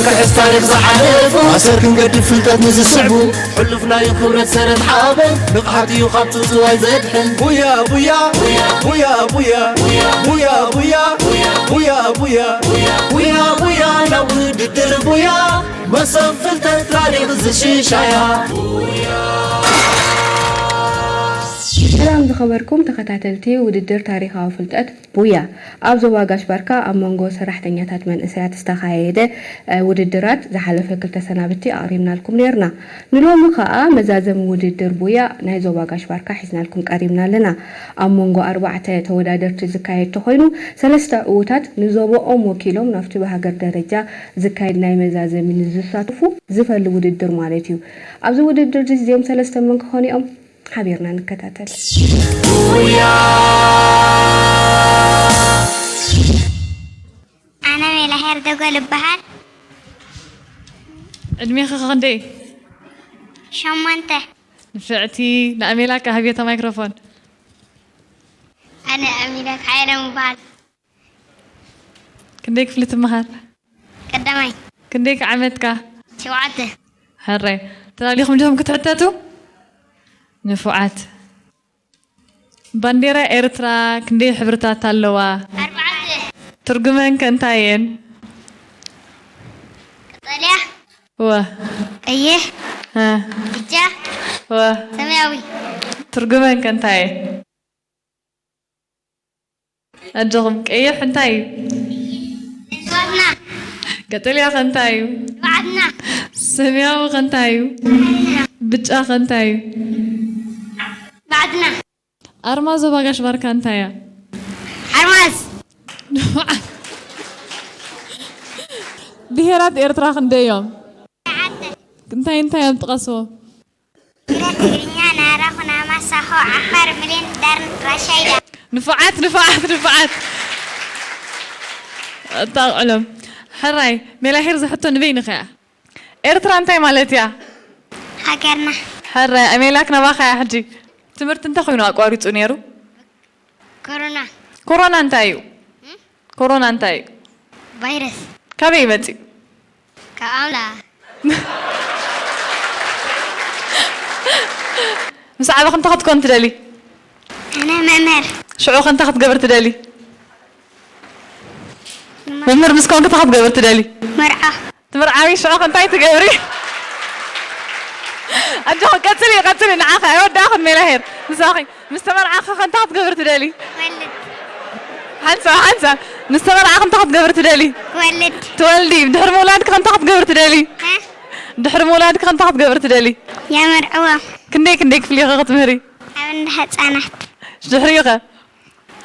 ክሕዝ ታሪኽ ዝሓለፉ ኣሰር ክንገድፍ ፍልጠት ንዝስዕቡ ሕሉፍ ናይ ክብረት ሰረት ሓበን ንቕሓት እዩ ካብ ትውትዋይ ዘድሕን ቡያ ቡያ ቡያ ቡያ ቡያ ቡያ ቡያ ቡያ ቡያ ቡያ ቡያ ናብ ውድድር ቡያ መሶብ ፍልጠት ታሪኽ ዝሽሻያ ሰላም ዝኸበርኩም ተኸታተልቲ ውድድር ታሪኻዊ ፍልጠት ቡያ፣ ኣብ ዞባ ጋሽ ባርካ ኣብ መንጎ ሰራሕተኛታት መንእሰያት ዝተኻየደ ውድድራት ዝሓለፈ ክልተ ሰናብቲ ኣቕሪብናልኩም ነይርና። ንሎሚ ከኣ መዛዘሚ ውድድር ቡያ ናይ ዞባ ጋሽ ባርካ ሒዝናልኩም ቀሪብና ኣለና። ኣብ መንጎ ኣርባዕተ ተወዳደርቲ ዝካየድ ተኾይኑ፣ ሰለስተ ዕዉታት ንዞባኦም ወኪሎም ናብቲ ብሃገር ደረጃ ዝካየድ ናይ መዛዘሚ ንዝሳተፉ ዝፈሊ ውድድር ማለት እዩ። ኣብዚ ውድድር እዚ እዚኦም ሰለስተ መን ክኾኑ እዮም? ሓቢርና ንከታተል። ኣነ ሜላሄር ደጎል እበሃል። ዕድሜኺ ክንደይ? ሸሞንተ። ንፍዕቲ። ንኣሜላክ ሃብዮ እታ ማይክሮፎን። ኣነ ኣሜላክ ሓይሎም እበሃል። ክንደይ ክፍሊ ትመሃር? ቀዳማይ። ክንደይ ከ ዓመትካ? ሸውዓተ። ሕራይ። ተዳሊኹም ዲኹም ክትሕተቱ? ንፉዓት። ባንዴራ ኤርትራ ክንደይ ሕብርታት ኣለዋ? ኣርባዕተ። ትርጉመን ከ እንታይ እየን? ቀጠልያ። እወ። ቀይሕ። እ። ብጫ። እወ። ሰማያዊ። ትርጉመን ከ እንታይ እየን? ኣጆኹም ቀይሕ እንታይ እዩ? ንብዓትና። ቀጠልያ ከ እንታይ እዩ? ንብዓትና። ሰማያዊ ከ እንታይ እዩ? ብጫ ከ እንታይ እዩ? ንብዓትና። ኣርማ ዞባ ጋሽ ባርካ እንታይ እያ? ሓርማዝ። ብሄራት ኤርትራ ክንደይ እዮም? እንታይ እንታይ እዮም ጥቀስዎም? ትግርኛ፣ ናራ፣ ኩናማ፣ ሳሆ፣ ዓፋር፣ ብሌን፣ ዳርን፣ ራሻይዳ። ንፉዓት ንፉዓት ንፉዓት። ኣጣቕዕሎም። ሕራይ ሜላሄር ዝሕቶ ንበይንኺ እያ። ኤርትራ እንታይ ማለት እያ? ሃገርና። ሕራይ ኣሜላክ ናባኻ እያ ሕጂ። ትምህርቲ እንታይ ኮይኑ ኣቋሪጹ ነይሩ? ኮሮና። ኮሮና እንታይ እዩ? ኮሮና እንታይ እዩ? ቫይረስ። ካበይ ይመጽእ? ካብ ኣምላ። ምስ ዓበኺ እንታይ ክትኮኒ ትደሊ? ኣነ መምህር። ሽዑ ከ እንታይ ክትገብሪ ትደሊ? መምህር ምስ ኮንኪ እንታይ ክትገብሪ ትደሊ? መርዓ። ትምርዓዊ ሽዑ ከ እንታይ ትገብሪ? ኣጆኺ ቀጽሊ ቀጽሊ ንዓኺ ኣይወዳእኽን ሜላሄር ምሳኺ ምስ ተመርዓኺ ከ እንታይ ክትገብሪ ትደሊ? ወልድ። ሓንሳብ ሓንሳብ ምስ ተመርዓኺ እንታይ ክትገብሪ ትደሊ? ወልድ። ትወልዲ ድሕሪ ምውላድኪ ከ እንታይ ክትገብሪ ትደሊ? እ? ድሕሪ ምውላድኪ ከ እንታይ ክትገብሪ ትደሊ? የመርዕዎ። ክንደይ ክንደይ ክፍሊ ኢኺ ክትምህሪ? ኣብ እንዳ ህፃናት። ድሕሪኡ ከ?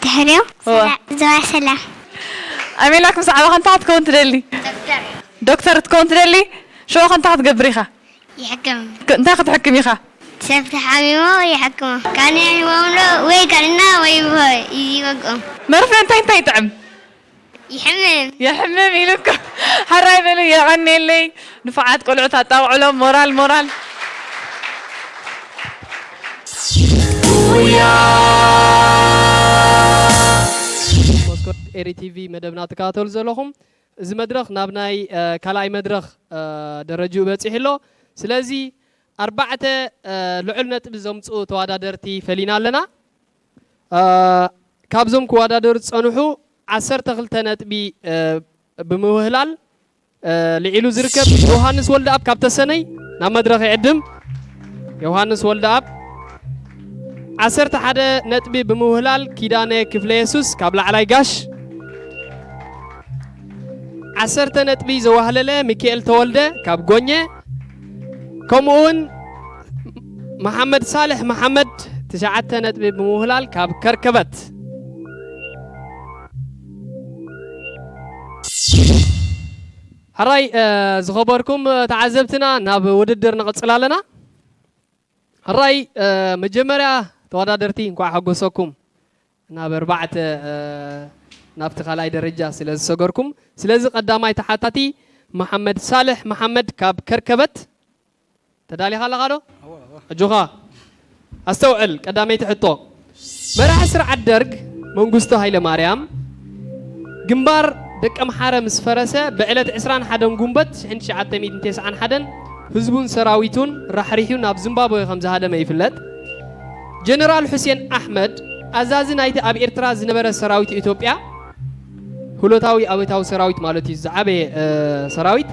ድሕሪኡ እወ። ሰላ- ዞባ ሰላም። ኣሜላክ ምስ ዓበኻ እንታይ ክትከውን ትደሊ? ዶክተር። ዶክተር ክትከውን ትደሊ? ሽዑ ከ እንታይ ክትገብር ኢኻ? ይሕክም። ክ- እንታይ ክትሕክም ኢኻ? ሰብ ተሓሚሞ ይሕክሞ። ካን ይሕክሞም ዶ ወይ ካልእና ወይ ይወግኦም። መርፌ እንታይ እንታይ ይጥዕም? ይሕምም። የሕምም ኢሉ እኮ። ሕራይ በሉ የቐንየለይ። ንፉዓት ቆልዑት ኣጣቕዕሎም ሞራል ሞራል። መስኮት ኤሪ ቲቪ መደብና ትከታተሉ ዘለኹም እዚ መድረኽ ናብ ናይ ካልኣይ መድረኽ ደረጅኡ በፂሑ ኣሎ። ስለዚ ኣርባዕተ ልዑል ነጥቢ ዘምፅኡ ተወዳደርቲ ፈሊና ኣለና። ካብዞም ክወዳደሩ ዝፀንሑ ዓሰርተ ክልተ ነጥቢ ብምውህላል ልዒሉ ዝርከብ ዮሃንስ ወልደኣብ ካብ ተሰነይ ናብ መድረኽ ይዕድም። ዮሃንስ ወልደኣብ ዓሰርተ ሓደ ነጥቢ ብምውህላል ኪዳነ ክፍለየሱስ ካብ ላዕላይ ጋሽ፣ ዓሰርተ ነጥቢ ዘዋህለለ ሚኪኤል ተወልደ ካብ ጎኘ፣ ከምኡ እውን መሓመድ ሳልሕ መሓመድ ትሽዓተ ነጥቢ ብምውህላል ካብ ከርከበት። ሕራይ ዝኸበርኩም ተዓዘብትና ናብ ውድድር ንቕፅል ኣለና። ሕራይ መጀመርያ ተወዳደርቲ እንኳዕ ሓጎሰኩም ናብ ኣርባዕተ ናብቲ ካልኣይ ደረጃ ስለ ዝሰገርኩም። ስለዚ ቀዳማይ ተሓታቲ መሓመድ ሳልሕ መሓመድ ካብ ከርከበት። ተዳሊኻ ኣለኻ ዶ? ኣጆኻ። ኣስተውዕል ቀዳመይቲ ሕቶ። መራሒ ስርዓት ደርግ መንግስቱ ሃይለማርያም ግንባር ደቀምሓረ ምስ ፈረሰ፣ ብዕለት ዕስራን ሓደን ጉንበት ሽሕን ትሽዓተ ሚእትን ተስዓን ሓደን ህዝቡን ሰራዊቱን ራሕሪሑ ናብ ዚምባብወ ከም ዝሃደመ ይፍለጥ። ጀነራል ሑሴን ኣሕመድ፣ ኣዛዚ ናይቲ ኣብ ኤርትራ ዝነበረ ሰራዊት ኢትዮጵያ፣ ሁለታዊ ኣብዮታዊ ሰራዊት ማለት እዩ፣ ዝዓበየ፣ እ፣ ሰራዊት፣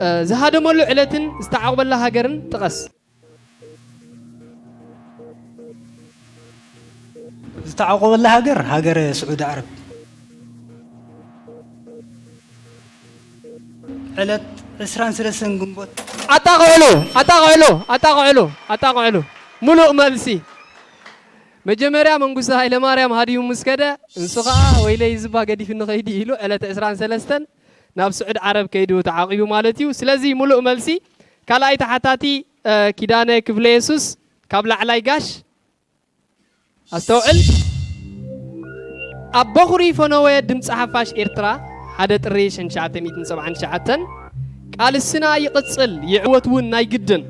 እ፣ ዝሃደመሉ ዕለትን ዝተዓቑበላ ሃገርን ጥቐስ። ዝተዓቖበላ ሃገር፣ ሃገረ ስዑዲ ዓረብ። ዕለት ዕስራን ሰለስተን ግንቦት። ኣጣቕዕሉ፣ ኣጣቕዕሉ፣ ኣጣቕዕሉ፣ ኣጣቕዕሉ። ሙሉእ መልሲ። መጀመርያ መንግስቱ ሃይለማርያም ሃዲሙ ምስ ከደ፣ ንሱ ኸኣ "ወይለይ ዝባ ገዲፉኒ ኸይዱ" ኢሉ ዕለት ዕስራን ሰለስተን ናብ ስዑድ ዓረብ ከይዱ ተዓቒቡ ማለት እዩ። ስለዚ ሙሉእ መልሲ። ካልኣይ ተሓታቲ፣ እ፣ ኪዳነ ክፍለ የሱስ ካብ ላዕላይ ጋሽ። ኣስተውዕል። ኣብ በኹሪ ፈነወ ድምፂ ሓፋሽ ኤርትራ፣ ሓደ ጥሪ ሽሕን ትሽዓተ ሚእትን ሰብዓን ትሽዓተን፣ "ቃልስና ይቕጽል፣ ይዕወት እውን ናይ ግድን።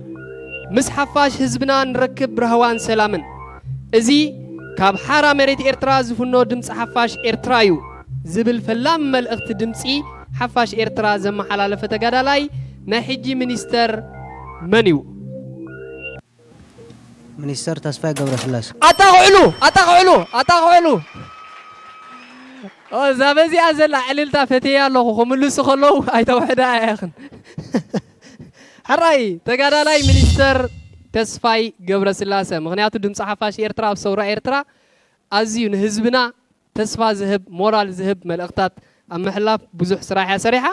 ምስ ሓፋሽ ህዝብና ንረክብ ራህዋን ሰላምን። እዚ ካብ ሓራ መሬት ኤርትራ ዝፍኖ ድምፂ ሓፋሽ ኤርትራ እዩ" ዝብል ፈላም መልእኽቲ ድምፂ ሓፋሽ ኤርትራ ዘመሓላለፈ ተጋዳላይ ናይ ሕጂ ሚኒስተር መን እዩ? ሚኒስተር ተስፋይ ገብረስላሴ። ኣጣቕዕሉ፣ ኣጣቕዕሉ፣ ኣጣቕዕሉ። ኦ፣ እዛ በዚኣ ዘላ ዕልልታ ፈትየ ኣለኹ። ክምልሱ ከለዉ ኣይተውሕዳ ኢኽን። ሕራይ፣ ተጋዳላይ ሚኒስተር ተስፋይ ገብረስላሰ። ምኽንያቱ ድምፂ ሓፋሽ ኤርትራ ኣብ ሰውራ ኤርትራ ኣዝዩ ንህዝብና ተስፋ ዝህብ፣ ሞራል ዝህብ መልእኽታት ኣብ ምሕላፍ ብዙሕ ስራሕ እያ ሰሪሓ።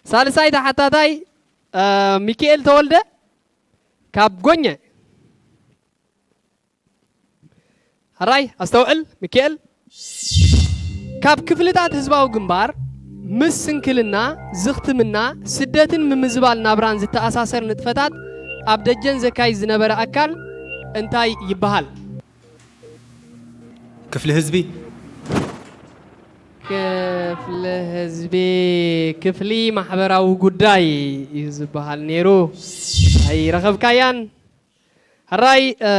ሳልሳይ ተሓታታይ፣ እ፣ ሚኪኤል ተወልደ ካብ ጎኘ። ሕራይ፣ ኣስተውዕል ሚኪኤል። ካብ ክፍልታት ህዝባዊ ግንባር ምስ ስንክልና፣ ዝኽትምና፣ ስደትን ምምዝባል ናብራን ዝተኣሳሰር ንጥፈታት ኣብ ደጀን ዘካይድ ዝነበረ ኣካል እንታይ ይበሃል? ክፍሊ ህዝቢ። ክፍሊ ህዝቢ፣ ክፍሊ ማሕበራዊ ጉዳይ እዩ ዝበሃል ነይሩ። ኣይረኸብካያን። ሕራይ፣ እ፣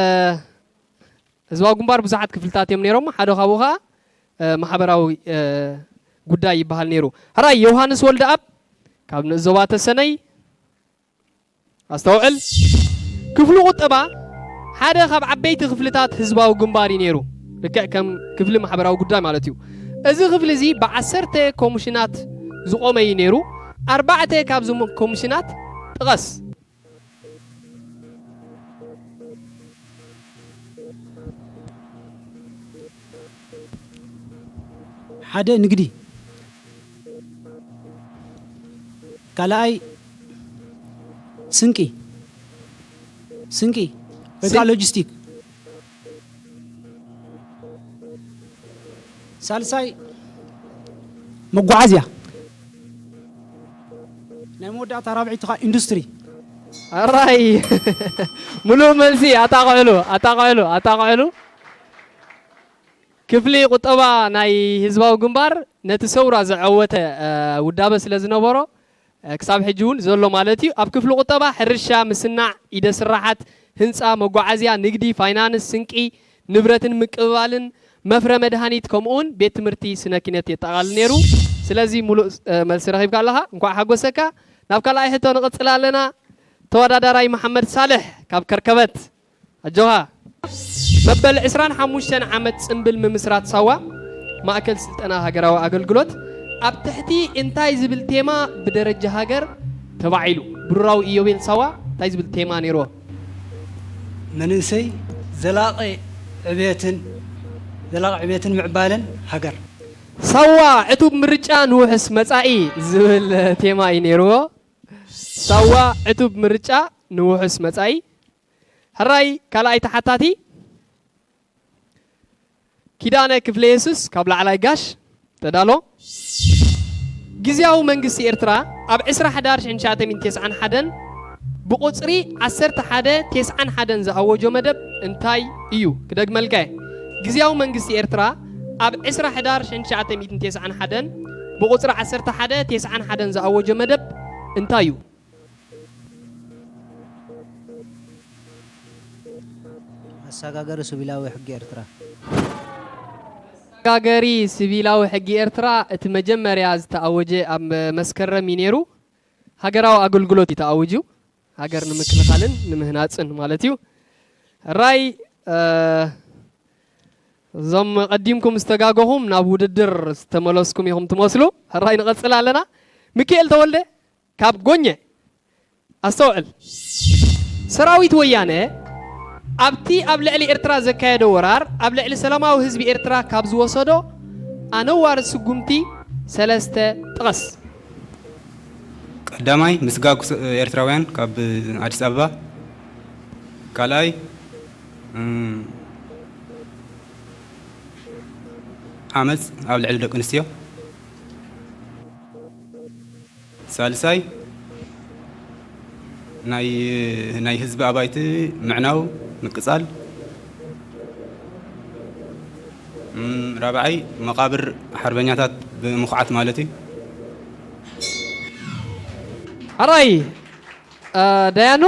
ህዝባዊ ግንባር ብዙሓት ክፍልታት እዮም ነይሮም። ሓደ ካብኡ ኸዓ፣ እ፣ ማሕበራዊ፣ እ፣ ጉዳይ ይበሃል ነይሩ። ሕራይ፣ ዮሃንስ ወልደኣብ ካብ ንእስ ዞባ ተሰነይ። ኣስተውዕል። ክፍሊ ቁጠባ ሓደ ካብ ዓበይቲ ክፍልታት ህዝባዊ ግንባር እዩ ነይሩ። ልክዕ ከም ክፍሊ ማሕበራዊ ጉዳይ ማለት እዩ። እዚ ክፍሊ እዚ ብዓሰርተ ኮሚሽናት ዝቖመ እዩ ነይሩ። ኣርባዕተ ካብዞም ኮሚሽናት ጥቐስ። ሓደ ንግዲ፣ ካልኣይ ስንቂ፣ ስንቂ ወይ ከዓ ስን- ሎጂስቲክ፣ ሳልሳይ መጓዓዝያ፣ ናይ መወዳእታ ራብዒቲ ከዓ ኢንዱስትሪ። ኣራይ። ሙሉእ መልሲ። ኣጣቕዕሉ፣ ኣጣቕዕሉ፣ ኣጣቕዕሉ። ክፍሊ ቁጠባ ናይ ህዝባዊ ግንባር ነቲ ሰውራ ዘዐወተ፣ እ፣ ውዳበ ስለ ዝነበሮ፣ እ፣ ክሳብ ሕጂ እውን ዘሎ ማለት እዩ። ኣብ ክፍሊ ቁጠባ ሕርሻ፣ ምስናዕ፣ ኢደ ስራሓት፣ ህንፃ፣ መጓዓዝያ፣ ንግዲ፣ ፋይናንስ፣ ስንቂ፣ ንብረትን ምቅብባልን፣ መፍረ መድሃኒት፣ ከምኡውን ቤት ትምህርቲ ስነ ኪነት የጠቓልል ነይሩ። ስለዚ ሙሉእ፣ እ፣ መልሲ ረኺብካ ኣለኻ። እንኳዕ ሓጎሰካ። ናብ ካልኣይ ሕቶ ንቕጽል ኣለና። ተወዳዳራይ መሓመድ ሳልሕ ካብ ከርከበት። ኣጆኻ። መበል ዕስራን ሓሙሽተን ዓመት ጽምብል ምምስራት ሳዋ፣ ማእከል ስልጠና ሃገራዊ ኣገልግሎት፣ ኣብ ትሕቲ እንታይ ዝብል ቴማ ብደረጃ ሃገር ተባዒሉ? ብሩራዊ ኢዮቤል ሳዋ እንታይ ዝብል ቴማ ነይርዎ? መንእሰይ ዘላቒ ዕብየትን፣ ዘላቒ ዕብየትን ምዕባለን ሃገር። ሳዋ ዕቱብ ምርጫ ንውሑስ መጻኢ ዝብል ቴማ እዩ ነይርዎ። ሳዋ ዕቱብ ምርጫ ንውሑስ መጻኢ። ሕራይ ካልኣይ ተሓታቲ ኪዳነ ክፍለ የሱስ ካብ ላዕላይ ጋሽ። ተዳሎ። ግዝያዊ መንግስቲ ኤርትራ ኣብ ዕስራ ሕዳር ሽሕን ትሽዓተ ሚእትን ተስዓን ሓደን ብቁጽሪ ዓሰርተ ሓደ ተስዓን ሓደን ዝኣወጆ መደብ እንታይ እዩ? ክደግመልካ እየ። ግዝያዊ መንግስቲ ኤርትራ ኣብ ዕስራ ሕዳር ሽሕን ትሽዓተ ሚእትን ተስዓን ሓደን ብቁጽሪ ዓሰርተ ሓደ ተስዓን ሓደን ዝኣወጆ መደብ እንታይ እዩ? መሰጋገሪ ስቢላዊ ሕጊ ኤርትራ። መሰጋገሪ ሲቪላዊ ሕጊ ኤርትራ እቲ መጀመርያ ዝተኣወጀ ኣብ መስከረም እዩ ነይሩ። ሃገራዊ ኣገልግሎት እዩ ተኣዊጁ። ሃገር ንምክልኻልን ንምህናጽን ማለት እዩ። ሕራይ፣ እ፣ እዞም ቀዲምኩም ዝተጋገኹም ናብ ውድድር ዝተመለስኩም ኢኹም ትመስሉ። ሕራይ ንቐጽል ኣለና። ሚካኤል ተወልደ ካብ ጎኘ። ኣስተውዕል። ሰራዊት ወያነ ኣብቲ ኣብ ልዕሊ ኤርትራ ዘካየደ ወራር ኣብ ልዕሊ ሰላማዊ ህዝቢ ኤርትራ ካብ ዝወሰዶ ኣነዋሪ ስጉምቲ ሰለስተ ጥቐስ። ቀዳማይ፣ ምስጋግ ስ-፣ ኤርትራውያን ካብ ኣዲስ ኣበባ። ካልኣይ፣ እም፣ ዓመፅ ኣብ ልዕሊ ደቂ ኣንስትዮ። ሳልሳይ፣ ናይ፣ ናይ ህዝቢ ኣባይቲ ምዕናው፣ ምቅፃል። እም፣ ራብዓይ፣ መቃብር ሓርበኛታት ብምኹዓት ማለት እዩ። ሕራይ፣ እ፣ ደያኑ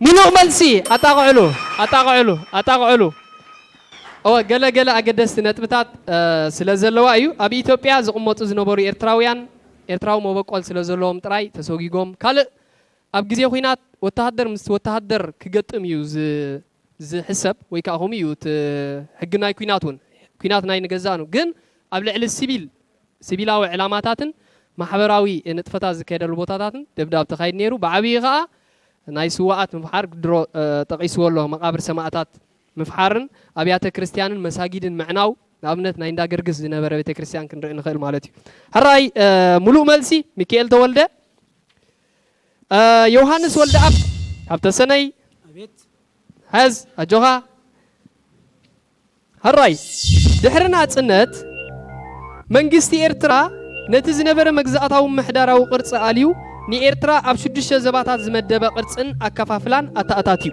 ሙሉእ መልሲ። ኣጣቕዕሉ፣ ኣጣቕዕሉ፣ ኣጣቕዕሉ። እወ፣ ገለ ገለ ኣገደስቲ ነጥብታት፣ እ፣ ስለ ዘለዋ እዩ። ኣብ ኢትዮጵያ ዝቕመጡ ዝነበሩ ኤርትራውያን ኤርትራዊ መበቆል ስለ ዘለዎም ጥራይ ተሰጒጎም። ካልእ ኣብ ግዜ ኲናት ወተሃደር ምስ ወተሃደር ክገጥም እዩ ዝ-፣ ዝሕሰብ፣ ወይ ከዓ ከምኡ እዩ እቲ ሕጊ ናይ ኲናት እውን። ኲናት ናይ ንገዛእ ነው። ግን ኣብ ልዕሊ ሲቪል፣ ሲቪላዊ ዕላማታትን ማሕበራዊ ንጥፈታት ዝካየደሉ ቦታታትን ደብዳብ ተኻይድ ነይሩ። ብዓብዪ ከዓ ናይ ስዋኣት ምፍሓር ድሮ፣ እ፣ ጠቒስዎ ኣሎ። መቃብር ሰማእታት ምፍሓርን ኣብያተ ክርስቲያንን መሳጊድን ምዕናው፣ ንኣብነት ናይ እንዳ ገርግስ ዝነበረ ቤተ ክርስቲያን ክንርኢ ንኽእል ማለት እዩ። ሕራይ፣ እ፣ ሙሉእ መልሲ ሚካኤል ተወልደ። እ፣ ዮሃንስ ወልደኣብ ካብ ተሰነይ። ኣቤት። ሐዝ ኣጆኻ። ሕራይ፣ ድሕሪ ናጽነት መንግስቲ ኤርትራ ነቲ ዝነበረ መግዛእታዊ ምሕዳራዊ ቅርጺ ኣልዩ ንኤርትራ ኣብ ሽዱሽተ ዘባታት ዝመደበ ቅርጽን ኣከፋፍላን ኣተኣታትዩ።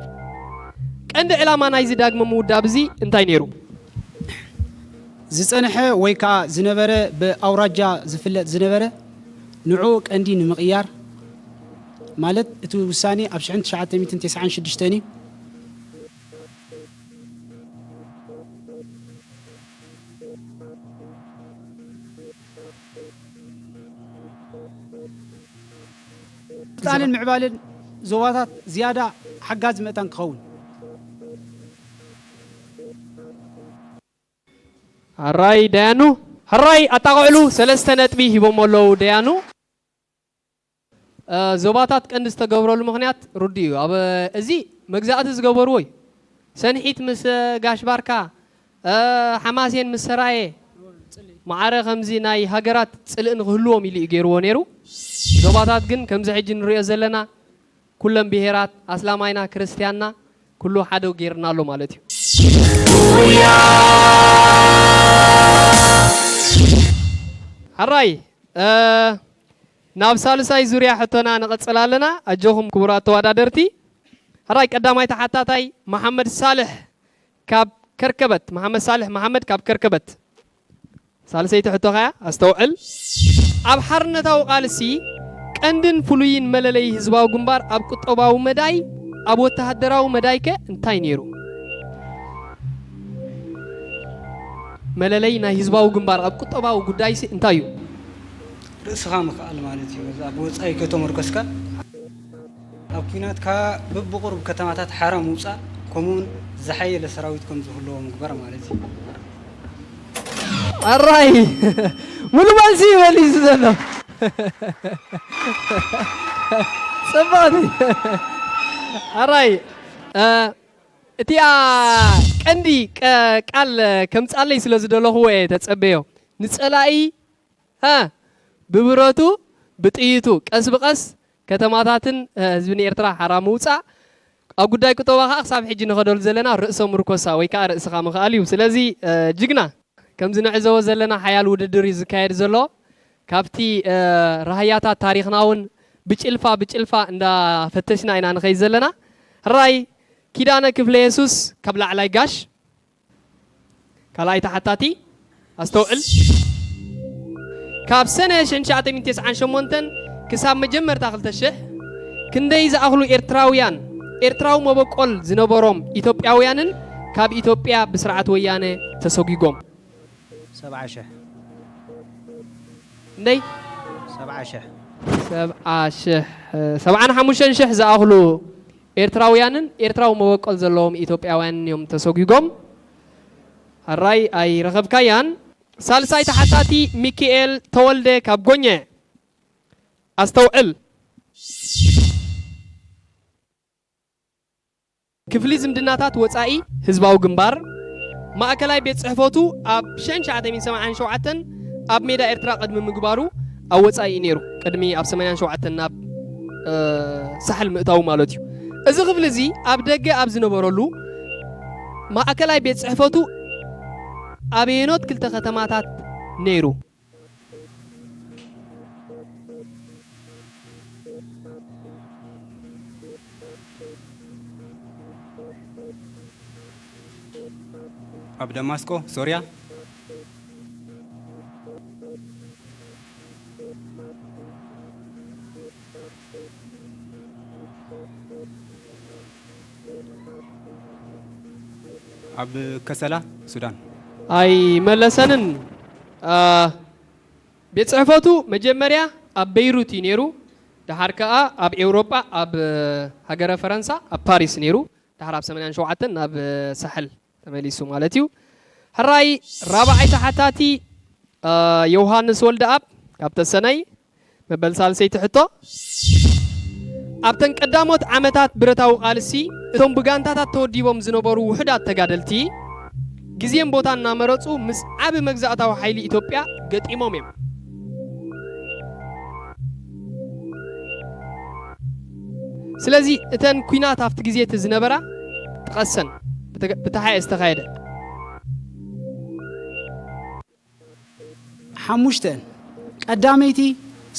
ቀንዲ ዕላማ ናይዚ ዳግመ ምውዳብ እዚ እንታይ ነይሩ? ዝጸንሐ ወይ ከዓ ዝነበረ ብኣውራጃ ዝፍለጥ ዝነበረ ንዕኡ ቀንዲ ንምቕያር ማለት እቲ ውሳኔ ኣብ ሽሕን ትሽዓተ ሚእትን ተስዓን ሽዱሽተን እዩ። ስልጣንን ምዕባልን ዞባታት ዝያዳ ሓጋዚ መእታን ክኸውን። ሕራይ ደያኑ፣ ሕራይ ኣጣቕዕሉ። ሰለስተ ነጥቢ ሂቦሞ ኣለዉ ደያኑ። እ፣ ዞባታት ቀንዲ ዝተገብረሉ ምኽንያት ርዱእ እዩ። ኣብ እዚ መግዛእቲ ዝገበርዎ እዩ። ሰንሒት ምስ ጋሽ ባርካ፣ እ፣ ሓማሴን ምስ ሰራየ ማዕረ ከምዚ ናይ ሃገራት ጽልኢ ንኽህልዎም ኢሉ እዩ ገይርዎ ነይሩ። ዞባታት ግን ከምዚ ሕጂ ንሪኦ ዘለና ኩለን ብሄራት ኣስላማይና ክርስትያንና ኩሉ ሓደ ገይርና ኣሎ ማለት እዩ። ሕራይ፣ እ፣ ናብ ሳልሳይ ዙርያ ሕቶና ንቐጽል ኣለና። ኣጆኹም ክቡራት ተወዳደርቲ። ሕራይ ቀዳማይ ተሓታታይ መሓመድ ሳልሕ ካብ ከርከበት። መሓመድ ሳልሕ መሓመድ ካብ ከርከበት። ሳልሰይቲ ሕቶ ኸያ ኣስተውዕል። ኣብ ሓርነታዊ ቃልሲ ቀንድን ፍሉይን መለለይ ህዝባዊ ግንባር ኣብ ቁጠባዊ መዳይ፣ ኣብ ወተሃደራዊ መዳይከ እንታይ ነይሩ? መለለይ ናይ ህዝባዊ ግንባር ኣብ ቁጠባዊ ጉዳይሲ እንታይ እዩ? ርእስኻ ምኽኣል ማለት እዩ። እዛ ብወጻኢ ከይተመርኮስካ ኣብ ኲናት ከኣ በብቑሩብ ከተማታት ሓራ ምውጻእ፣ ከምኡውን ዝሓየለ ሰራዊት ከም ዝህልዎ ምግባር ማለት እዩ። ኣራይ ሙሉ መልሲ እዩ መሊሱ ዘሎ። ጽብቕቲ። ኣራይ፣ እ፣ እቲኣ ቀንዲ ቀ-፣ ቃል ከምጻለይ ስለ ዝደለኹዎ እየ ተጸበዮ። ንጸላኢ ሀ፣ ብብረቱ ብጥይቱ ቀስ ብቐስ ከተማታትን፣ እ፣ ህዝቢ ንኤርትራ ሓራ ምውጻእ፣ ኣብ ጉዳይ ቁጠባ ከኣ ክሳብ ሕጂ ንኸደሉ ዘለና ርእሰ ምርኮሳ ወይ ከኣ ርእስኻ ምኽኣል እዩ። ስለዚ፣ እ፣ ጅግና፣ ከምዚ ንዕዘቦ ዘለና ሓያል ውድድር እዩ ዝካየድ ዘሎ። ካብቲ፣ እ፣ ራህያታት ታሪኽና እውን ብጭልፋ ብጭልፋ እንዳፈተሽና ኢና ንኸይድ ዘለና። ሕራይ ኪዳነ ክፍለ የሱስ ካብ ላዕላይ ጋሽ። ካልኣይ ተሓታቲ ኣስተውዕል። ካብ ሰነ ሽሕን ትሽዓተ ሚእትን ተስዓን ሸሞንተን ክሳብ መጀመርታ ክልተ ሽሕ ክንደይ ዝኣኽሉ ኤርትራውያን፣ ኤርትራዊ መበቆል ዝነበሮም ኢትዮጵያውያንን ካብ ኢትዮጵያ ብስርዓት ወያነ ተሰጒጎም? ሰብዓ ሽሕ። እንደይ ሰብዓ ሽሕ። ሰብዓ ሽሕ፣ ሰብዓን ሓሙሽተን ሽሕ ዝኣኽሉ ኤርትራውያንን ኤርትራዊ መበቆል ዘለዎም ኢትዮጵያውያንን እዮም ተሰጒጎም። ሕራይ ኣይረኸብካያን። ሳልሳይ ተሓታቲ ሚኪኤል ተወልደ ካብ ጎኘ። ኣስተውዕል። ክፍሊ ዝምድናታት ወጻኢ ህዝባዊ ግንባር ማእከላይ ቤት ጽሕፈቱ ኣብ ሸን ትሽዓተ ሚእትን ሰማንያን ሸውዓተን ኣብ ሜዳ ኤርትራ ቅድሚ ምግባሩ ኣብ ወጻኢ እዩ ነይሩ። ቅድሚ ኣብ ሰማንያን ሸውዓተን ናብ እ፣ ሳሕል ምእታዉ ማለት እዩ። እዚ ክፍሊ እዚ ኣብ ደገ ኣብ ዝነበረሉ ማእከላይ ቤት ጽሕፈቱ ኣበየኖት ክልተ ከተማታት ነይሩ? ኣብ ደማስቆ ሶርያ። ኣብ ከሰላ ሱዳን። ኣይመለሰንን። አ፣ ቤት ጽሕፈቱ መጀመርያ ኣብ በይሩት እዩ ነይሩ። ደሓር ከኣ ኣብ ኤውሮጳ ኣብ ሃገረ ፈረንሳ ኣብ ፓሪስ ነይሩ። ደሓር ኣብ ሰማንያን ሸውዓተን ናብ ሳሕል ተመሊሱ ማለት እዩ። ሕራይ ራብዓይ ተሓታቲ አ፣ ዮሃንስ ወልደኣብ ካብ ተሰነይ። መበል ሳልሰይቲ ሕቶ፣ ኣብተን ቀዳሞት ዓመታት ብረታዊ ቃልሲ እቶም ብጋንታታት ተወዲቦም ዝነበሩ ውሑዳት ተጋደልቲ ግዜን ቦታን እናመረጹ ምስ ዓቢ መግዛእታዊ ሓይሊ ኢትዮጵያ ገጢሞም እዮም። ስለዚ እተን ኲናት ኣብቲ ግዜ እቲ ዝነበራ ጥቀሰን፣ ብተ- ብተሓየ ዝተኻየደ። ሓሙሽተ፣ ቀዳመይቲ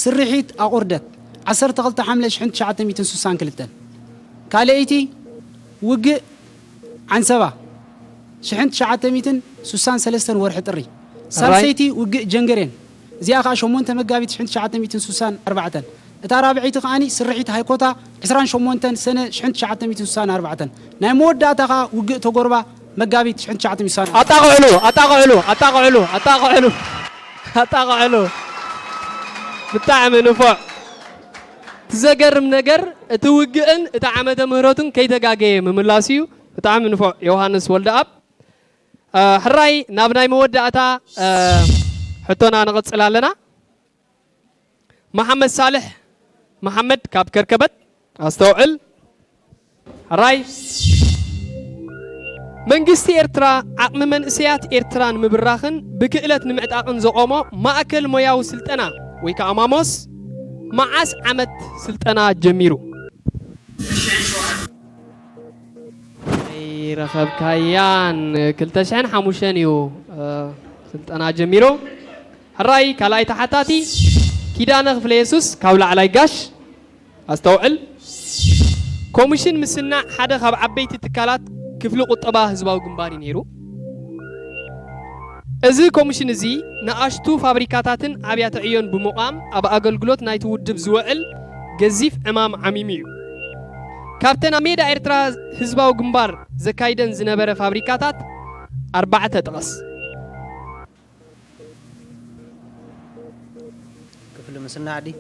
ስርሒት ኣቑርደት ዓሰርተ ክልተ ሓምለ ሽሕን ትሽዓተ ሚእትን ሱሳን ክልተን፣ ካልኣይቲ ውግእ ዓንሰባ ሽሕን ትሽዓተ ሚእትን ሱሳን ሰለስተን ወርሒ ጥሪ፣ ሳልሰይቲ ውግእ ጀንገሬን እዚኣ ከዓ ሸሞንተ መጋቢት ሽሕን ትሽዓተ ሚእትን ሱሳን ኣርባዕተን፣ እታ ራብዐይቲ ከዓኒ ስርሒት ሃይኮታ ዕስራን ሸሞንተን ሰነ ሽሕን ትሽዓተ ሚእትን ሱሳን ኣርባዕተን፣ ናይ መወዳእታ ከዓ ውግእ ተጎርባ መጋቢት ሽሕን ትሽዓተ ሚእትን ሱሳን ኣርባዕተን። ኣጣቕዕሉ ኣጣቕዕሉ ኣጣቕዕሉ ኣጣቕዕሉ ኣጣቕዕሉ። ብጣዕሚ ንፉዕ። እቲ ዘገርም ነገር እቲ ውግእን እቲ ዓመተ ምህረቱን ከይተጋገየ ምምላሱ እዩ። ብጣዕሚ ንፉዕ ዮሃንስ ወልደኣብ። እ፣ ሕራይ ናብ ናይ መወዳእታ እ፣ ሕቶና ንቕጽል ኣለና። መሓመድ ሳልሕ መሓመድ ካብ ከርከበት። ኣስተውዕል። ሕራይ መንግስቲ ኤርትራ ዓቕሚ መንእሰያት ኤርትራ ንምብራኽን ብክእለት ንምዕጣቕን ዘቖሞ ማእከል ሞያዊ ስልጠና ወይ ከዓ ማሞስ መዓስ ዓመት ስልጠና ጀሚሩ? ኣይረኸብካያን። ክልተ ሽሕን ሓሙሽተን እዩ እ፣ ስልጠና ጀሚሩ። ሕራይ ካልኣይ ተሓታቲ ኪዳነ ክፍለ የሱስ ካብ ላዕላይ ጋሽ። ኣስተውዕል። ኮሚሽን ምስናዕ ሓደ ካብ ዓበይቲ ትካላት ክፍሊ ቁጠባ ህዝባዊ ግንባር እዩ ነይሩ። እዚ ኮሚሽን እዚ ንኣሽቱ ፋብሪካታትን ኣብያተ ዕዮን ብምቋም ኣብ ኣገልግሎት ናይቲ ውድብ ዝውዕል ገዚፍ ዕማም ዓሚሙ እዩ። ካብተን ኣብ ሜዳ ኤርትራ ህዝባዊ ግንባር ዘካይደን ዝነበረ ፋብሪካታት ኣርባዕተ ጥቐስ። ክፍሊ ምስናዕ ድዩ?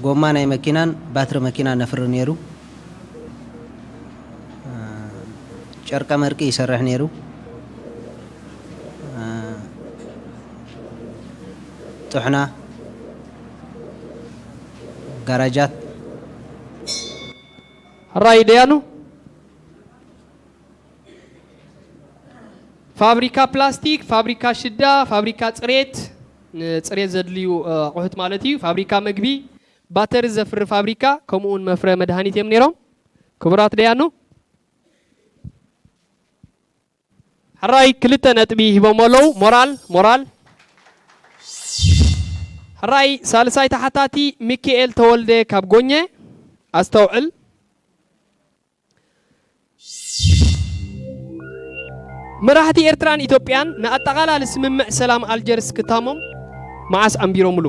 ጎማ ናይ መኪናን ባትሪ መኪናን ነፍሪ ነይሩ። ጨርቀ መርቂ ይሰርሕ ነይሩ። ጥሕና፣ ጋራጃት። ሕራይ ደያኑ። ፋብሪካ ፕላስቲክ፣ ፋብሪካ ሽዳ፣ ፋብሪካ ጽሬት፣ ንጽሬት ዘድልዩ ኣቑሑት ማለት እዩ። ፋብሪካ መግቢ፣ ባተሪ ዘፍሪ ፋብሪካ፣ ከምኡ እውን መፍረ መድሃኒት እዮም ነይሮም። ክቡራት ደያኑ። ሕራይ ክልተ ነጥቢ ሂቦሞ ኣለዉ። ሞራል ሞራል። ሕራይ ሳልሳይ ተሓታቲ ሚኪኤል ተወልደ ካብ ጎኘ። ኣስተውዕል። መራሕቲ ኤርትራን ኢትዮጵያን ንኣጠቓላሊ ስምምዕ ሰላም ኣልጀርስ ክታሞም መዓስ ኣንቢሮምሉ?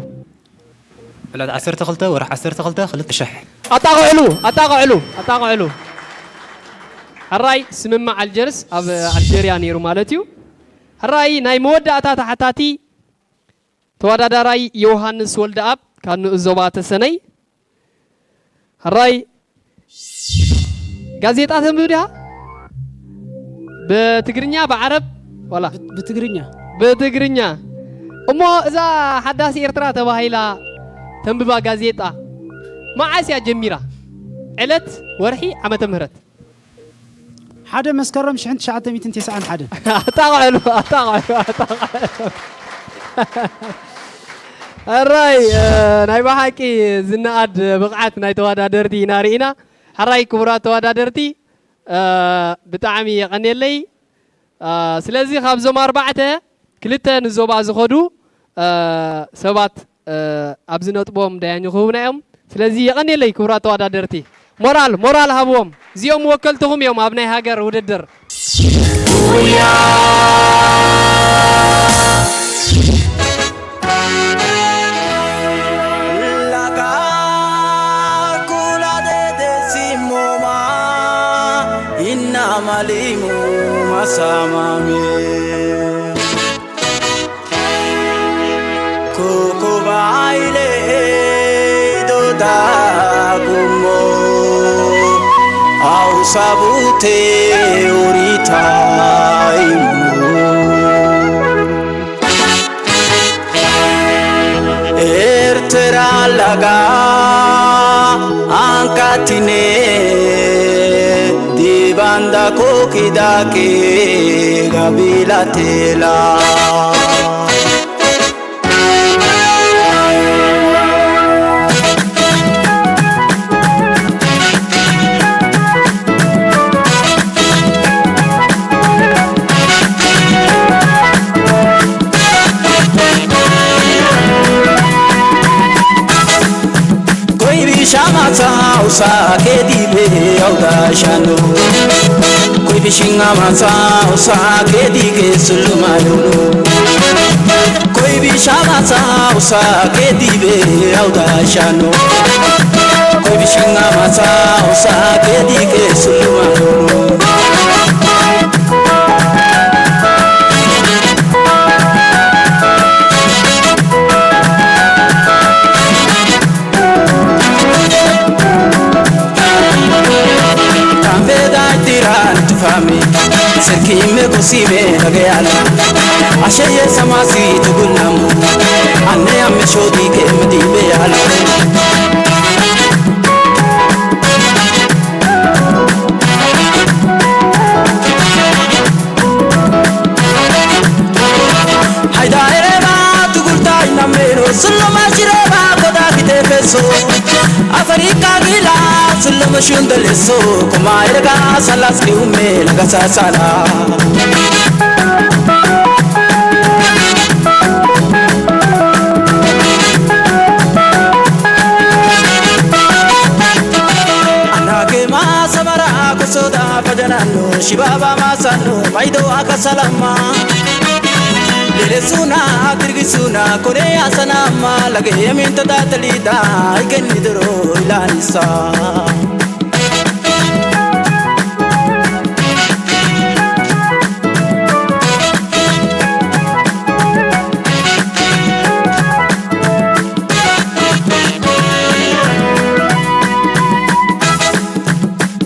ዕለት ዓሰርተ ክልተ ወርሒ ዓሰርተ ክልተ ክልተ ሽሕ። ኣጣቕዕሉ፣ ኣጣቕዕሉ፣ ኣጣቕዕሉ። ሕራይ ስምምዕ ኣልጀርስ ኣብ ኣልጀርያ ነይሩ ማለት እዩ። ሕራይ ናይ መወዳእታ ተሓታቲ ተወዳዳራይ ዮሃንስ ወልደኣብ ካብ ንኡስ ዞባ ተሰነይ። ሕራይ ጋዜጣ ተንብብ ዲኻ? ብትግርኛ፣ ብዓረብ ዋላ? ብትግርኛ። ብትግርኛ። እሞ እዛ ሓዳስ ኤርትራ ተባሂላ ተንብባ ጋዜጣ መዓስ እያ ጀሚራ? ዕለት፣ ወርሒ፣ ዓመተ ምህረት? ሓደ መስከረም ሽሕን ትሽዓተ ሚእትን ተስዓን ሓደን። ኣጣቕዕሉ፣ ኣጣቕዕሉ፣ ኣጣቕዕሉ። ሕራይ፣ እ፣ ናይ ብሓቂ ዝነኣድ ብቕዓት ናይ ተወዳደርቲ ኢና ርኢና። ሕራይ ክቡራት ተወዳደርቲ፣ እ፣ ብጣዕሚ የቐንየለይ። እ፣ ስለዚ ካብዞም ኣርባዕተ ክልተ ንዞባ ዝኸዱ፣ እ፣ ሰባት፣ እ፣ ኣብዚ ነጥቦም ዳያኑ ክህቡና እዮም። ስለዚ የቐንየለይ ክቡራት ተወዳደርቲ። ሞራል፣ ሞራል ሃብዎም። እዚኦም ወከልትኹም እዮም ኣብ ናይ ሃገር ውድድር። Malimu masamame. Kokoba ile doda gumo. Au sabute urita imu. Ertera laga ankatine di banda koki dake gabilatela. Koi bisha matsa usa ke dibe auda shano. Koi bishinga matsa usa ke dike suluma yono. Koi bisha matsa usa ke dibe auda shano. Koi bishinga matsa usa ke dike suluma yono. Tanveda tiran tufami, serki me kosime lageyala. Asheye samasi tugunamu, ane ame shodi ke mdibe yala. Haida ereba tugulta inamero, sullo mashireba koda kite peso. Afrika gila, sullo mashundaleso, kuma erga salas ke ume laga sasala. Anake ma samara kusoda pajanano, shibaba masano, maido akasalama. Lele suna, tirgi suna, kore asanama, lage yamin tada talida, iken nidro ilanisa.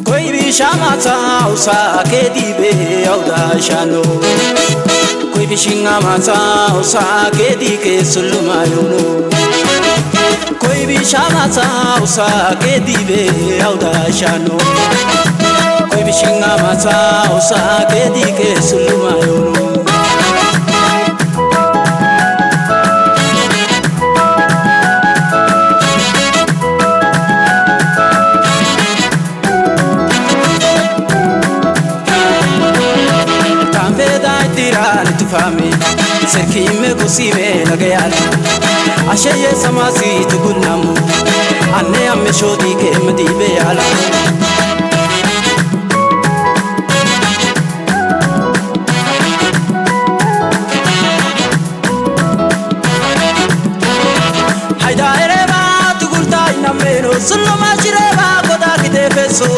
Koi bisha matsa usa ke dibe auda shano. Koi bishinga matsa usa ke dike suluma yono. Koi bisha matsa usa ke dibe auda shano. Koi bishinga matsa usa ke dike suluma yono. Tanveda tiran tufami, serki me kusime lageyala. Asheye samasi tugunamu, ane ame shodi ke mdibe yala. Haida ereba Sulluma shireba koda kite feso.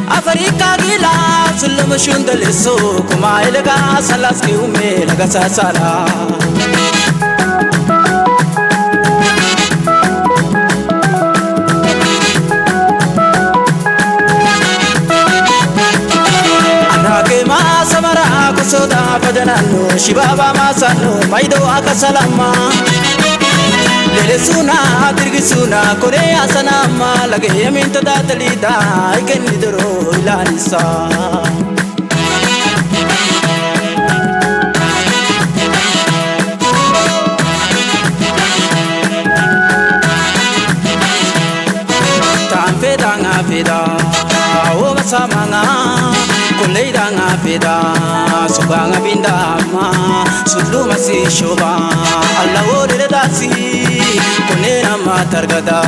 Afrika gila sulluma shundeleso. Kuma elega salaski ume laga sasala. Anake ma samara kusoda pajanano shibaba masano maido akasalama. Lele suna, tirgi suna, kore asanama, lage yamin tada talida, iken nidoro ilanisa. Tan feda nga feda, o masamanga, kolei da nga feda, subanga binda ma, sulu masi shoba, Allah o dere dasi, kone nama targada,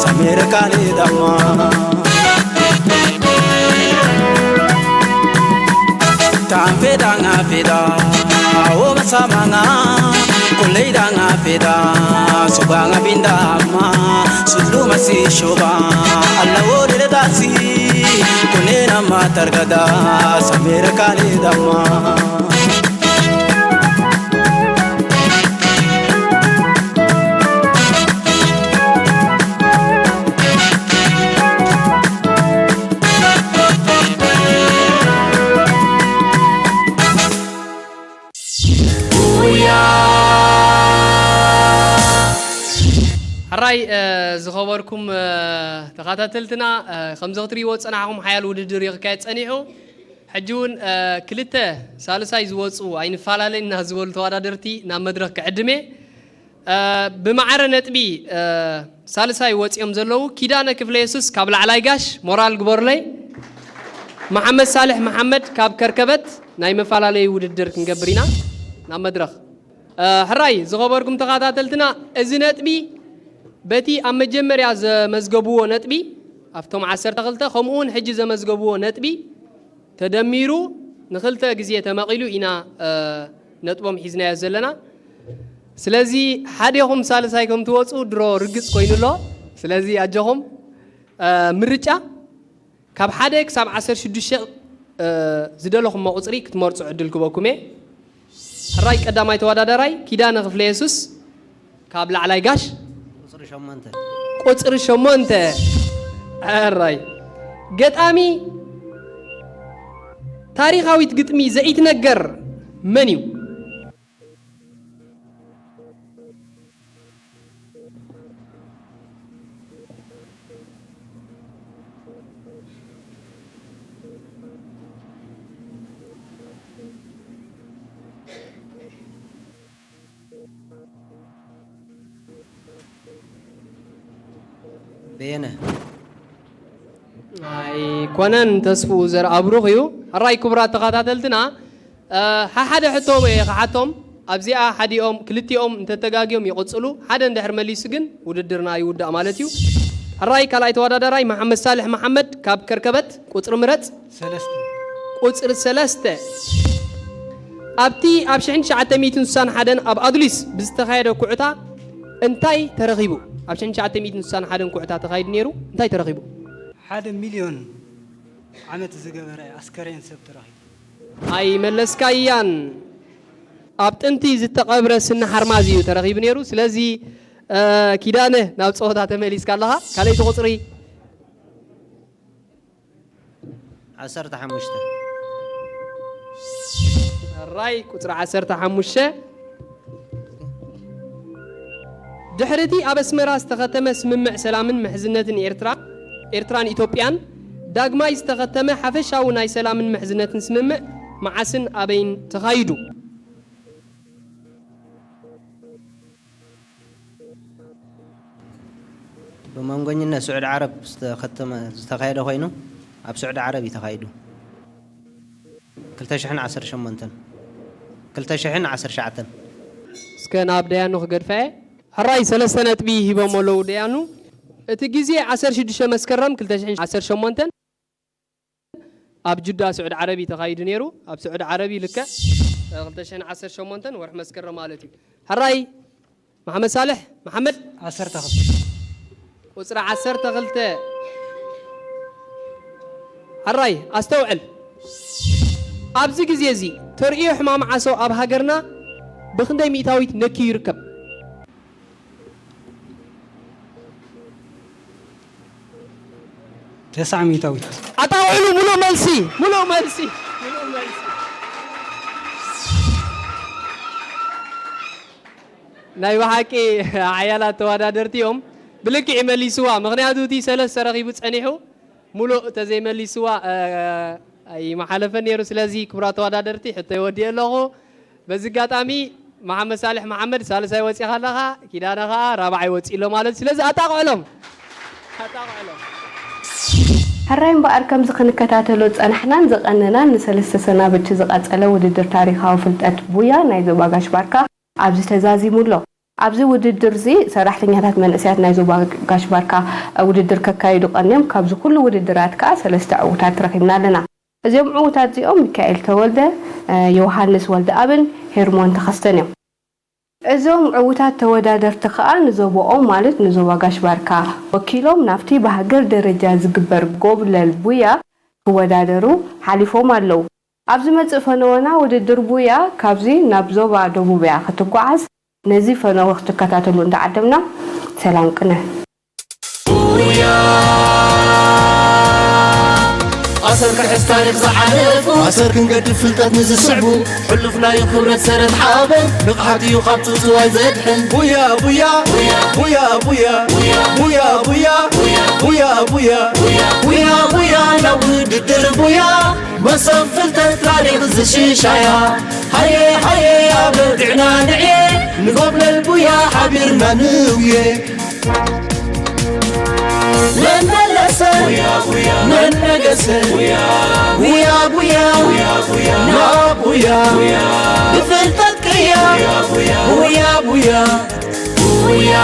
samere kale dama. Tan feda nga feda, o masamanga, kolei da nga feda, subanga binda ma, sulu masi shoba, Allah o dere dasi, kone nama targada, samere kale dama. ሕራይ፣ እ፣ ዝኸበርኩም፣ እ፣ ተኸታተልትና፣ እ፣ ከምዚ ክትርእይዎ ዝጸናሕኩም ሓያል ውድድር እዩ ክካየድ ጸኒሑ። ሕጂ እውን፣ እ፣ ክልተ ሳልሳይ ዝወጹ ኣይንፈላለይን እና ዝበሉ ተወዳደርቲ ናብ መድረኽ ክዕድም እየ። እ፣ ብማዕረ ነጥቢ፣ እ፣ ሳልሳይ ወጺኦም ዘለዉ ኪዳነ ክፍለ የሱስ ካብ ላዕላይ ጋሽ ሞራል ግበሩለይ፣ መሓመድ ሳልሕ መሓመድ ካብ ከርከበት ናይ መፈላለዪ ውድድር ክንገብር ኢና። ናብ መድረኽ። እ፣ ሕራይ ዝኸበርኩም ተኸታተልትና፣ እዚ ነጥቢ በቲ ኣብ መጀመርያ ዘመዝገብዎ ነጥቢ፣ ኣብቶም ዓሰርተ ክልተ ከምኡ እውን ሕጂ ዘመዝገብዎ ነጥቢ ተደሚሩ ንኽልተ ግዜ ተመቒሉ ኢና፣ እ፣ ነጥቦም ሒዝናዮ ዘለና። ስለዚ ሓዴኹም ሳልሳይ ከም ትወፁ ድሮ ርግፅ ኮይኑ ኣሎ። ስለዚ ኣጆኹም፣ እ፣ ምርጫ ካብ ሓደ ክሳብ ዓሰርተ ሽዱሽተ፣ እ፣ ዝደለኹሞ ቁፅሪ ክትመርፁ ዕድል ክበኩም እየ። ሕራይ ቀዳማይ ተወዳዳራይ ኪዳነ ክፍለ የሱስ ካብ ላዕላይ ጋሽ። ቁፅሪ ሸሞንተ። ቁፅሪ ሸሞንተ። ሕራይ ገጣሚ ታሪኻዊት ግጥሚ ዘይትነገር መን እዩ? በየነ። ኣይኮነን፣ ተስፍኡ ዘርኣብሩኽ እዩ። ሕራይ ክቡራት ተኸታተልትና፣ እ፣ ሓሓደ ሕቶ እየ ክሓቶም። ኣብዚኣ ሓዲኦም፣ ክልቲኦም እንተተጋግዮም ይቕጽሉ፣ ሓደ እንድሕር መሊሱ ግን ውድድርና ይውዳእ ማለት እዩ። ሕራይ ካልኣይ ተወዳዳራይ መሓመድ ሳልሕ መሓመድ ካብ ከርከበት፣ ቁጽሪ ምረጽ። ሰለስተ። ቁጽሪ ሰለስተ። ኣብቲ ኣብ ሽሕን ትሽዓተ ሚእትን ስሳን ሓደን ኣብ ኣዱሊስ ብዝተኻየደ ኩዕታ እንታይ ተረኺቡ? ኣብ ሽሕን ትሽዓተ ሚእትን ስሳን ሓደን ኩዕታ ተኻይዱ ነይሩ፣ እንታይ ተረኺቡ? ሓደ ሚልዮን ዓመት ዝገበረ ኣስከሬን ሰብ ተረኺቡ። ኣይመለስካያን። ኣብ ጥንቲ ዝተቐብረ ስኒ ሓርማዝ እዩ ተረኺቡ ነይሩ። ስለዚ፣ እ፣ ኪዳነ ናብ ጸወታ ተመሊስካ ኣለኻ። ካልኣይቲ ቁጽሪ። ዓሰርተ ሓሙሽተ። ሕራይ ቁጽሪ ዓሰርተ ሓሙሽተ። ድሕሪ እቲ ኣብ ኣስመራ ዝተኸተመ ስምምዕ ሰላምን ምሕዝነትን ኤርትራ፣ ኤርትራን ኢትዮጵያን፣ ዳግማይ ዝተኸተመ ሓፈሻዊ ናይ ሰላምን ምሕዝነትን ስምምዕ መዓስን ኣበይን ተኻይዱ? ብመንጎኝነት ስዑዲ ዓረብ ዝተኸተመ፣ ዝተኻየደ ኮይኑ፣ ኣብ ስዑዲ ዓረብ እዩ ተኻይዱ። ክልተ ሽሕን ዓሰርተ ሸሞንተን፣ ክልተ ሽሕን ዓሰርተ ትሽዓተን። እስከ ናብ ደያኑ ክገድፋ እየ። ሕራይ ሰለስተ ነጥቢ ሂቦም ኣለዉ ደያኑ። እቲ ግዜ ዓሰርተ ሽዱሽተ መስከረም ክልተ ሽሕን ዓሰርተ ሸሞንተን ኣብ ጁዳ ስዑዲ ዓረብ እዩ ተኻይዱ ነይሩ። ኣብ ስዑዲ ዓረብ እዩ ልክዕ፣ እ፣ ክልተ ሽሕን ዓሰርተ ሸሞንተን ወርሒ መስከረም ማለት እዩ። ሕራይ መሓመድ ሳልሕ መሓመድ። ዓሰርተ ክልተ። ቁጽሪ ዓሰርተ ክልተ። ሕራይ ኣስተውዕል። ኣብዚ ግዜ እዚ ተርእዮ ሕማም ዓሶ ኣብ ሃገርና ብኽንደይ ሚእታዊት ነክዩ ይርከብ? ተስዓ ሚእታዊት። ኣጣውዕሉ። ሙሉእ መልሲ፣ ሙሉእ መልሲ፣ ሙሉእ መልሲ። ናይ ብሓቂ ሓያላት ተወዳደርቲ እዮም። ብልክዕ መሊስዋ። ምኽንያቱ እቲ ሰለስተ ረኺቡ ጸኒሑ ሙሉእ ተዘይመሊስዋ ኣይመሓለፈን ነይሩ። ስለዚ ክቡራት ተወዳደርቲ ሕቶ ይወዲእ ኣለኹ። በዚ ኣጋጣሚ መሓመድ ሳልሕ መሓመድ ሳልሳይ ወፂኻ ኣለኻ፣ ኪዳነ ኸዓ ራብዓይ ወፂ ኣሎ ማለት እዩ። ስለዚ ኣጣቕዕሎም ኣጣቕዕሎም። ሕራይ እምበኣር ከምዚ ክንከታተሎ ዝጸናሕናን ዝቐነናን ንሰለስተ ሰናብቲ ዝቐጸለ ውድድር ታሪኻዊ ፍልጠት ቡያ ናይ ዞባ ጋሽ ባርካ ኣብዚ ተዛዚሙ ኣሎ። ኣብዚ ውድድር እዚ ሰራሕተኛታት መንእሰያት ናይ ዞባ ጋሽ ባርካ ውድድር ከካይዱ ቀንዮም። ካብዚ ኩሉ ውድድራት ከኣ ሰለስተ ዕዉታት ረኺብና ኣለና። እዚኦም ዕዉታት እዚኦም ሚካኤል ተወልደ፣ ዮሃንስ ወልደኣብን ሄርሞን ተኸስተን እዮም። እዞም ዕዉታት ተወዳደርቲ ከኣ ንዞባኦም ማለት ንዞባ ጋሽ ባርካ ወኪሎም ናብቲ ብሃገር ደረጃ ዝግበር ጎብለል ቡያ ክወዳደሩ ሓሊፎም ኣለዉ። ኣብ ዝመጽእ ፈነወና ውድድር ቡያ ካብዚ ናብ ዞባ ደቡብ እያ ክትጓዓዝ። ነዚ ፈነወ ክትከታተሉ እንዳዓደምና ሰላም ቅነ። ቡያ ኣሰር ክሕዝ ታሪኽ ዝዓረፉ ኣሰር ክንገድፍ ፍልጠት ንዝስዕቡ ሕሉፍ ናዩ ክብረት ሰረት ሓበን ንቕሓት እዩ ካብ ጽውጽዋይ ዘድሕን ቡያ ቡያ ቡያ ቡያ ቡያ ቡያ ቡያ ቡያ ቡያ ቡያ ቡያ ናብ ውድድር ቡያ መሰብ ፍልጠት ታሪኽ ዝሽሻያ ሃየ ሃየ ኣበርቲዕና ንዕየ ንጎብለል ቡያ ሓቢርና ንውየ መን መለሰ መን ነገሰ ቡያ ቡያ ናብ ቡያ ብፍልጠት ቅያ ቡያ ቡያ ቡያ